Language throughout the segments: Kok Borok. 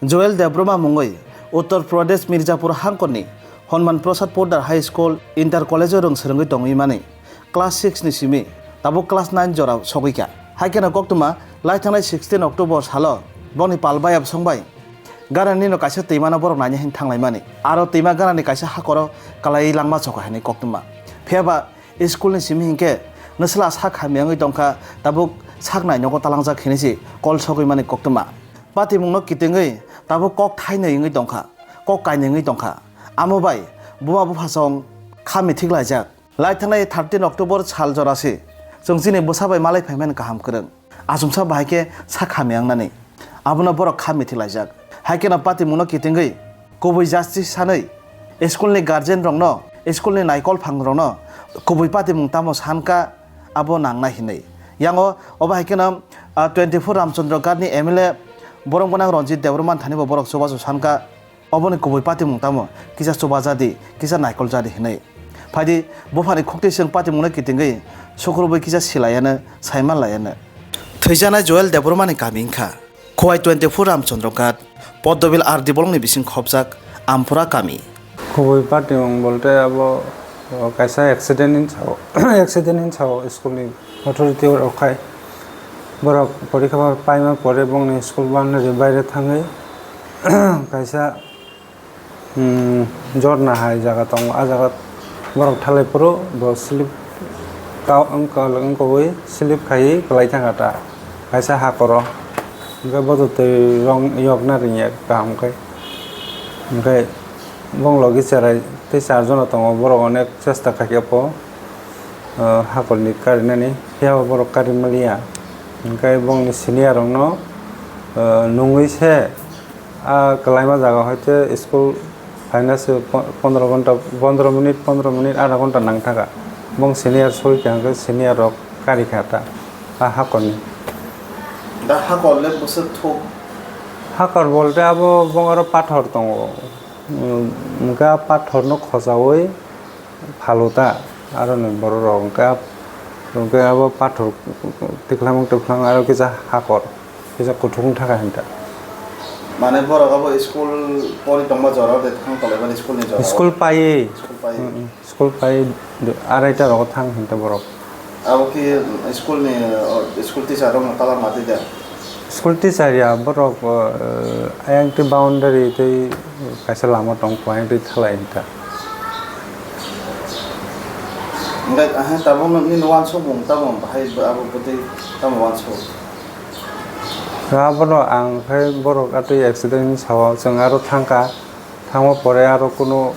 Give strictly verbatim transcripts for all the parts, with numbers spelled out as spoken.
Joel Debbarma mungwi Uttar Pradesh Mirzapur hangkorni Hanuman Prasad Poddar High School Inter College-o rwng swrwngwi tongwi mani class six ni simi tabuk class nine jora sogwi kha. Hai kheno koktwma lai thangnai sixteen October salo bongni pal bayap songbai ganani no kaisa twimano borok naina hin thanglaimani. Aro twima ganani kaisa hakoro kalai langma chokha hinwi koktwma. Phiya ba school ni simi hinkhe nwsla sak hamya wngwi tongkha, tabuk sak nai nogo talangjak hinwi se kol sogwi mani koktwma. Patimungno kitingwi tabuk kok thainwi wngwi tongkha, kok kainwi wngwi tongkha. Amo bai buma buphasong kha mithik laijak. Lai thangnai thirteen October sal jora se chwng chini bwsa bai malai phaimani kaham kwrwng. Achomsa bahai khe sak hamya wngnani. Abono borok kha mithik laijak. Hai kheno patimungno kitingwi kubui justice sanwi school ni guardian rokno, school ni naikol phang rokno kubui patimung tamo sankha abo nangnai hinwi. Yango obo hai kheno, ah, twenty-four Ramchandra Ghat ni M L A borok gwnang Ranjit Debbarma thani bo borok chubachu sankha. Oboni kubui patimung tamo kisa chuba jadi, kisa naikol jadi hinwi. Phaidi buphani khukti chwng patimungno kitingwi sukrubwi kisa silayano, saiman layano. Thwijaknai Joel Debbarmani kami wngkha Khowai twenty-four Ramchandra Ghat, Poddobil R D bolongni bising khopjak Amphura kami. Kubui patimung bolte abo, o, kaisa accident hinwi sao, accident hinwi sao school ni authority rok khai. Borok porikha paima pore bongni school boundary baire thangwi kaisa, um, jorna hai jaga tongo. A jaga borok thalai phuru bo slip ka-, wngka-, wngkogwi slip khaiwi kwlai thangkha ta kaisa hakoro. Hwnkhe bodo twi rong yokna rwngya kaham khe. Hwnkhe bong logi cherai tei charjon tongo, borok onek chesta khaikhe bo, o, hakolni karinani, phiya bo borok kari manliya. Hwnkhe bongni senior rokno, o, nungwi se a kwlaima jaga hoite school phaina se po-, pondro ghonta, pondro minute, pondro minute, adha ghonta nang thaka. Bong senior soi kha, hwnkhe senior rok kari kha ta a hakolni. Da hakol le bwswk thuk? Hakor bolte abo bong aro pathor tongo. Hwnkhe a pathorno khochaui phalu ta, aroni borok rok hwnkhe, hwnkhe abo pathor tikhlangmung tikhlangmung aro kisa hakor, kisa kuthuk wng thaka hinta. Mane borok abo school pori tongma jora de thang tonglaimani school ni jora? School paiwi. School paiwi. Mm, mm. School pai arai ta rogo thang hinta borok. Abo khe school ni, o, school teacher rok no tala ma twi da? School teacher ya borok, o, ayang twi boundary twi kaisa lama tong kho, ayang twi thalai hinta. Hwnkhe, aha, tabuk nini wansukmung tamo bahai abo bwtwi tamo wansuk? Abono ang khai borok atwi accident hinwi sao, chwng aro thangkha, thangma pore aro kunu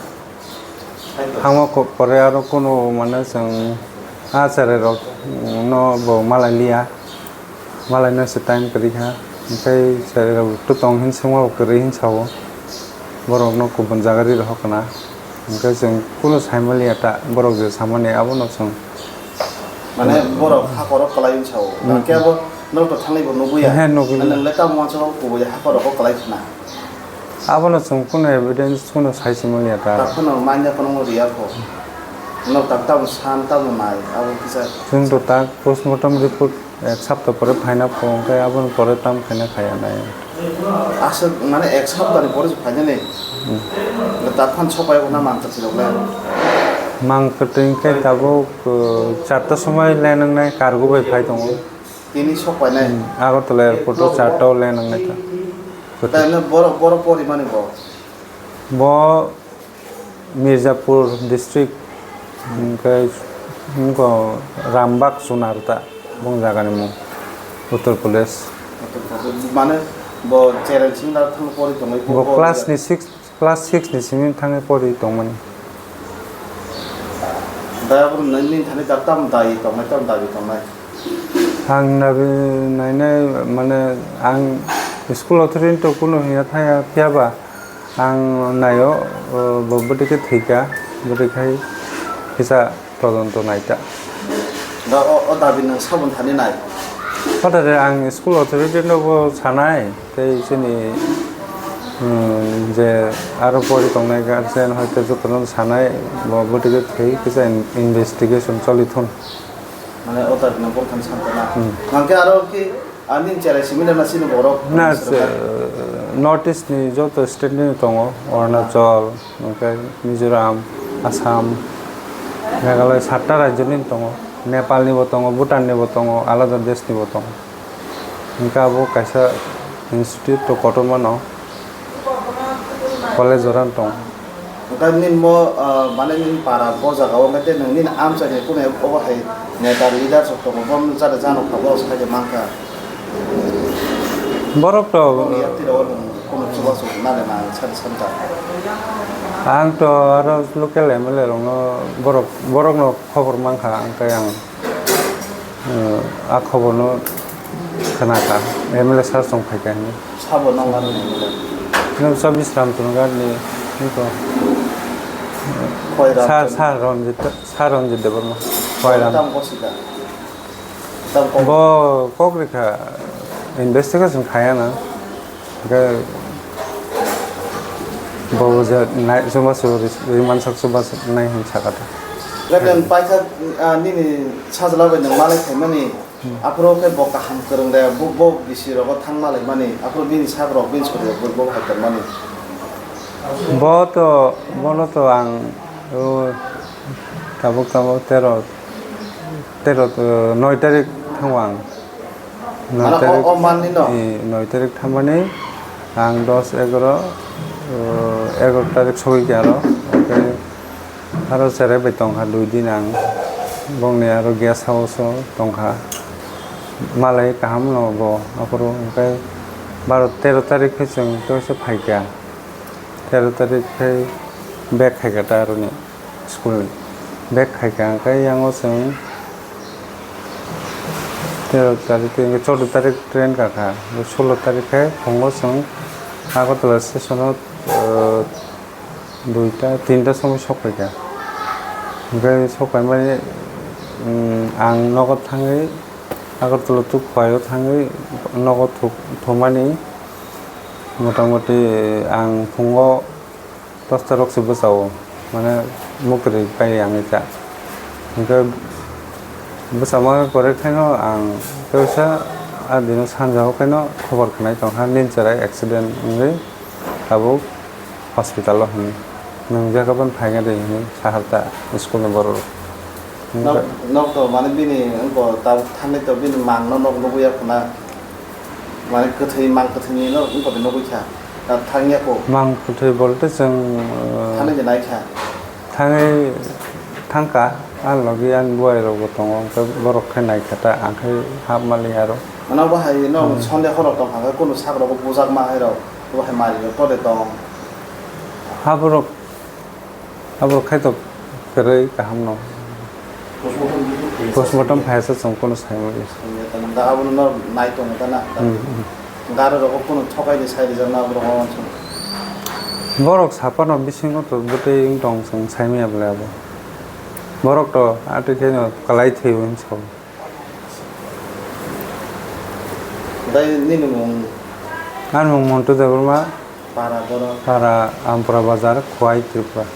Thangma ko-, pore aro kunu mane chwng a cherai rok no bo malai liya, malai no se time kwrwi kha, hwnkhe cherai rok to tong hin swngma bo kwrwi hin sao, borok no kubun jaga ri rohor kana, hwnkhe chwng kunu sai manliya ta, borok je samani abono chwng. Mane borok hakoro kwlai wng sao, hmm, hwnkhe abo norok to thangwi bo nugwi ya. He, nugwi. Mane nwng le tamo uansukgo kubui hakoro kwlai khna. Abono chwng kunu evidence kunu sai se manliya ta. Tak phano manya phano riya kho. Norok tak tamo san tamo nai abo kisa. Chwng to tak postmortem report ek sapta pore phaina pho, hwnkhe aboni pore tam khaina khaya nai. Aswk mane ek sapta ni pore se phainani. Hmm. Tak phan sopai na mang kwthwi rok le. Mang kwthwi khe tabuk, uh, charta somoi le nang nai cargo bai phai tongo. Tini sok painai. Hmm, Agartala airport o charta o le nang nai ta. Kwthwi. Tai no borok, borok pori mani bo? Bo Mirzapur district, hwnkhe, hwnkhe Rambagh Chunarta, bong jaga ni mung, Uttar Pradesh. Mane bo cherai simi da thang pori tongwi. Bo bo class ni six, class six ni simi thangwi pori tongmani. Da bo nini thani da tam dai tongnai, tam dabi tongnai. Ang nabi nainai, mane, ang school authority to kunu hiya thaya, phiya ba ang naio, o, bo bwtwi khe thwikha, bwtwi khai kisa todonto naita. Da o, o dabi nwng sabon thani nai? Phatare ang school authority no bo sanai, tei chini, um, je aro pori tongnai guardian hoite jotono sanai, bo bwtwi khe thwi kisa in-, investigation choli thun. Mane o tak no borok thani sampana. Hmm. Hwnkhe aro ki ani cherai simi na sini borok. Na, sini se, borok. North East ni joto state ni tongo, Arunachal, hwnkhe Mizoram, Assam, Meghalaya, satta rajyo ni tongo, Nepal ni bo tongo, Bhutan ni bo tongo, alada desh ni bo tongo. Hwnkhe abo kaisa institute to kotorma no college jora no tongo. Hwnkhe nini mo, ah, mane nini para bo jaga o, hwnkhe tei nwng nini amchaini kunu obo hai neta leader rok tongo, bo jani jano kha, bo sai de mankha. Borok to Boni yakti rok nwng kunu chubachu nale na sari santa. Ang to aro local M L A rokno borok, borokno khobor mankha, ang khe ang, eh, a khoborno khnakha, M L A sir song phaikha hinwi. Sabo nang nang nang nang. Nwng Chobis Ram Chungar ni, niko. Khoi Ram Sir, Chungar. Sir Ranjit, Sir Ranjit Debbarma. Khoi Ram. Tam kosika. Tam kok. Bo kok rikha, investigation khaya na. Hwnkhe bo je nai, chubachu ri-, rimansak chubachu nai hwn sakha ta. Gadan paisa, ah, nini sajla bai nwng malai khaimani. Hmm. Aphuru khe bo kaham kwrwng de, bo, bo bisi rogo thang malaimani, aphuru bini sak rok bini sori rok bo, bo hai tongmani. Bo to, bono to ang, o, tabuk tabuk tero, tero, eh, noi tarik thango ang. Noi Mane o, tarik, o manni no? Eh, noi tarik thangmani ang dos, egaro, eh, egaro tarik sogwi khe aro. Oke. Aro cherai bai tongkha dui din ang, bongni aro guest house o tongkha, malai kaham no bo aphuru, hwnkhe baro tero tarik khe chwng teisa phaikha, tero tarik khe bag khaikha ta aroni school ni bag khaikha, hwnkhe yango chwng tero tarik tei choudo tarik train kakha, sulo tarik khe phungo chwng Agartala station o, ah, duita, tinta somoi sok phaikha. Hwnkhe sok phaimani, mm, ang nogo thangwi, Agartala tuk khuaio thangwi nogo thuk-, thumani, motamoti ang phungo dosta rok se bwchao, mane mukri pai yang cha. Hwnkhe bwchama kwrwi khaino ang teisa a dino sanja o khaino khobor khnai tongkha, nini cherai accident wngwi tabuk hospital o hwnwi. Nwng jagabani phaina di hwnwi saharta school ni borok rok. Nok, nok to mane bini wngkha tabuk thani to bini mang no nok nugwi ya khuna. Mane kwthwi mang kwthwi ni no wngkha nugwi kha. Ta thangya ko. Mang kwthwi bolte chwng, uh, thani je nai kha. Thangwi thangka, a logi ani buai rok bo tongo, hwnkhe borok khe naikha ta, ang khe hap mali aro. Mano bo hai no Hmm. Sunday horo tong kha, kunu sak rok bujak ma hai rok, bo hai mali rok tole tong. Haborok, haborok khai to kwrwi kaham no. Postmortem phai sa chwng kono sai mali. Da abo no nai tong ta na. Hmm, hmm. Gari rok kuno thokai ni sai rijak na borok o wansuk. Borok sapano bisingo to bwtwi wng tong chwng sai manya bwle abo. Borok to atwi khe no kwlai thwiwi wng song. Dai nini mung? Ani mung Montu Debbarma. Para borok? Para Ampura Bazar, Khowai, Tripura.